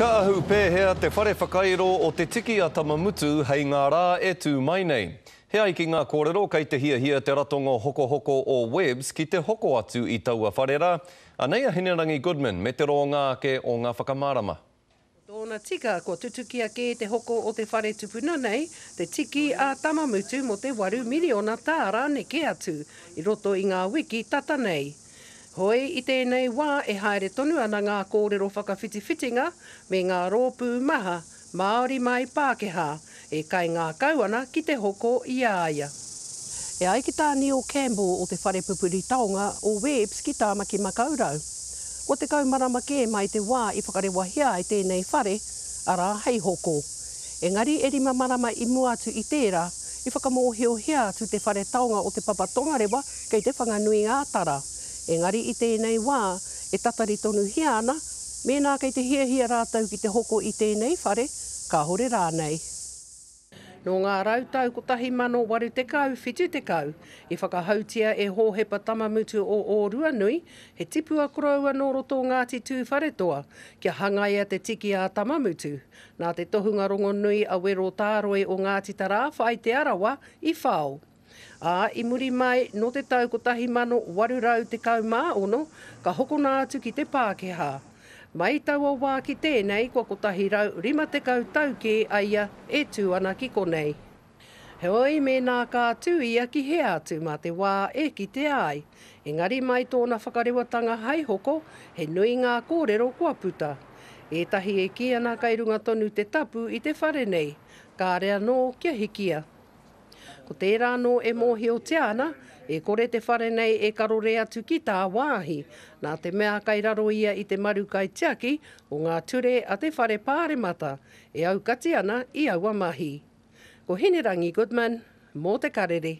Ka ahu pēhea te whare whakairo o Te Tiki a Tamamutu hei ngā rā e tū mai nei? He ai ki ngā kōrero kei te hiahia te ratonga hokohoko o Webbs ki te hoko atu i taua whare rā. Anei a Hinerangi Goodman me te roanga ake o ngā whakamārama. Ko tōna tika kua tutuki ake te hoko o te whare tupuna nei, Te Tiki a Tamamutu mō te waru miriona tāra neke atu i roto i ngā wiki tata nei. Hoi, i tēnei wā e haere tonu ana ngā kōrero whakawhitiwhitinga me ngā rōpū maha, Māori mai Pākehā, e kaingākau ana ki te hoko i a ia. E ai ki tā Neil Campbell o te whare pupuri taonga o Webbs ki Tāmaki Makaurau, kua 10 marama kē mai te wā i whakarewahia ai tēnei whare, arā, hei hoko. Engari e rima marama i mua atu i tērā, i whakamōhiohia atu te whare taonga o Te Papa Tongarewa kei Te Whanganui-ā-Tara. Engari i tēnei wā, e tatari tonuhia ana, mēnā kei te hiahia rātou ki te hoko i tēnei whare, kāore rānei. Nō ngā rautau 1870, 70, i whakahautia e Hōhepa Tamamutu o Ōruanui, he tipua koroua nō roto o Ngāti Tūwharetoa, kia hangaia te tiki a Tamamutu. Nā te tohunga rongonui a Wero Tāroi o Ngāti Tarāwhai Te Arawa i whao. Ā, i muri mai, nō te tau 1816, ka hokona atu ki te Pākehā. Mai i taua wā ki tēnei, kua 150 tau kē a ia e tū ana ki konei. Heoi, mēnā ka tū ia ki hea atu mā te wā e kitea ai. Engari mai tōna whakarewatanga hai hoko, he nui ngā kōrero kua puta. Ētahi e kī ana kai runga tonu te tapu i te whare nei, kāre anō kia hikia. Ko tērā anō e mōhiotia ana, e kore te whare nei e karore atu ki tāwāhi, nā te mea kai raro ia i te maru kaitiaki o ngā ture a te Whare Pāremata e aukati ana i aua mahi. Ko Hinerangi Goodman, mō Te Karere.